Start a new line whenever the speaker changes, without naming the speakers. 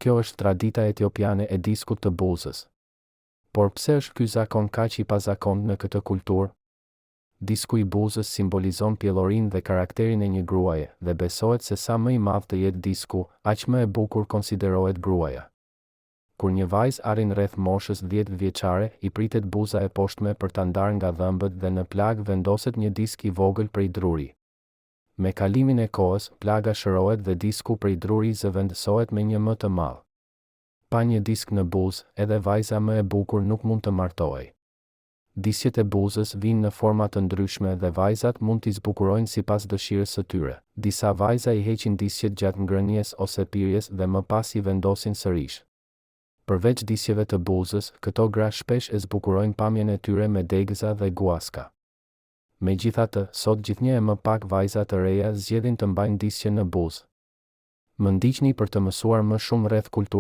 Kjo është tradita etiopiane e diskut të buzës. Por pse është ky zakon kaq i pazakontë në këtë kulturë? Disku i buzës simbolizon pjellorinë dhe karakterin e një gruaje, dhe besohet se sa më i madh të jetë disku, aq më e bukur konsiderohet gruaja. Kur një vajzë arrin rreth moshës dhjetë vjeçare, i pritet buza e poshtme për ta ndarë nga dhëmbët dhe në plagë vendoset një disk i vogël prej druri. Me kalimin e kohës, plaga shërohet dhe disku prej druri zëvendësohet me një më të madh. Pa një disk në buzë, edhe vajza më e bukur nuk mund të martohej. Disqet e buzës vijnë në forma të ndryshme dhe vajzat mund t'i zbukurojnë sipas dëshirës së tyre. Disa vajza i heqin disqet gjatë ngrënies ose pirjes dhe më pas i vendosin sërish. Përveç disqeve të buzës, këto gra shpesh e zbukurojnë pamjen e tyre me degëza dhe guaska. Megjithatë, sot gjithnjë e më pak vajza të reja zgjedhin të mbajnë disqe në buzë. Më ndiqni për të mësuar më shumë rreth kulturës.